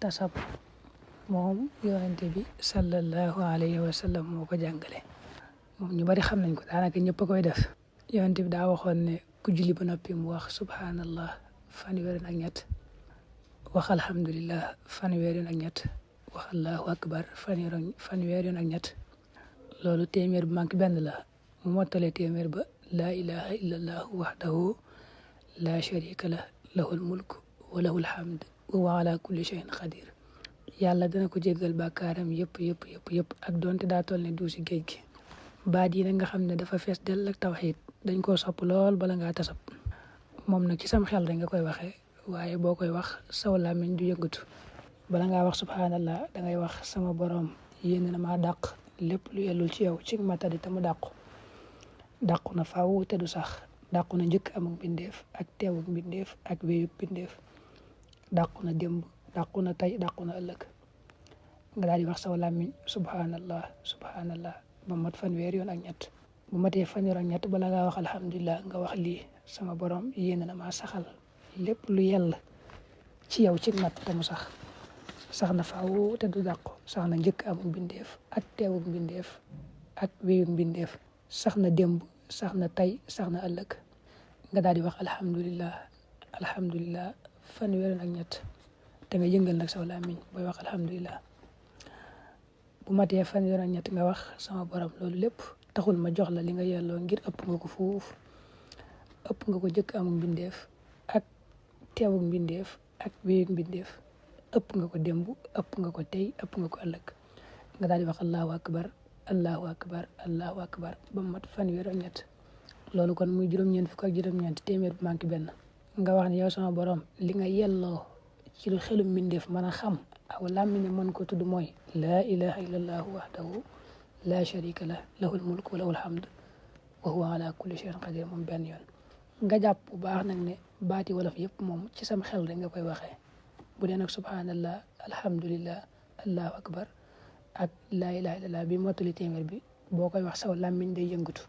tasab moom yonente bi sallallahu alayhi wa sallam moo ko jàngale moom ñu bari xam nañ ko daanaka ñëpp a koy def yonente bi daa waxoon ne ku julli ba noppi mu wax subhanallah fanweeri ak ñett wax alhamdulillah fanweeri ak ñett wax allahu akbar fanweeri ak ñett loolu téeméer bu manqué benn la mu mottale téeméer ba laa ilaha illallah wahdahu la sharika lah lahul mulk wa lahul hamd wa ala kulli shay'in qadir yàlla dana ko jéggal bàkkaaram yëpp ak donte daa toll ne duusi géej gi baat yi nag nga xam ne dafa fees dell ak tawxiid dañ koo sopp lool bala ngaa tasab moom nag ci sam xel rek nga koy waxee waaye boo koy wax saw làmmiñ du yëngatu bala ngaa wax subhanallah dangay wax sama borom yéen na maa dàq lépp lu yellul ci yow ci matadi te mu dàqu na faaw te du sax dàqu na njëkk amuk mbindeef ak teewuk mbindeef ak wéyuk mbindeef dàqu na démb dàqu na tey dàqu na ëllëg nga daal di wax saw làmmiñ subhanallah ba mat fanweer yoon ak ñett bu matee fanweer ak ñett bala ngaa wax alhamdulilah nga wax lii sama borom yéen na maa saxal lépp lu yell ci yow ci mat te mu sax na faaw te du dàqu sax na njëkk amuk mbindeef ak teewuk mbindeef ak wéyuk mbindeef sax na démb sax na tey sax na ëllëg nga daal di wax alhamdulilah fanweer ak ñett te nga yëngal nag saw làmmiñ booy wax alhamdulilah bu matee fanweer ak ñett nga wax sama borom loolu lépp taxul ma jox la li nga yelloo ngir ëpp nga ko fuuf ëpp nga ko jëkk amuk mbindeef ak teewuk mbindeef ak wéyuk mbindeef ëpp nga ko démb ëpp nga ko tey ëpp nga ko ëllëg nga daal di wax allahu akbar ba mat fanweer ak ñett loolu kon muy juróom-ñeent fukk ak juróom-ñeent téeméer bu manqué benn nga wax ne yow sama borom li nga yelloo ci lu xelum mbindeef mën a xam aw làmmiñ mën ko tudd mooy laa ilaha illallah wahdahu la sharika lah lahul mulk wa lahul hamd wa huwa ala kulli shay'in qadir moom benn yoon nga jàpp bu baax nag ne baati wolof yëpp moom ci sam xel rek nga koy waxee bu dee nag subhanallah alhamdulillah allahu akbar ak laa ilaha illallah bi mottali téeméer bi boo koy wax saw làmmiñ day yëngatu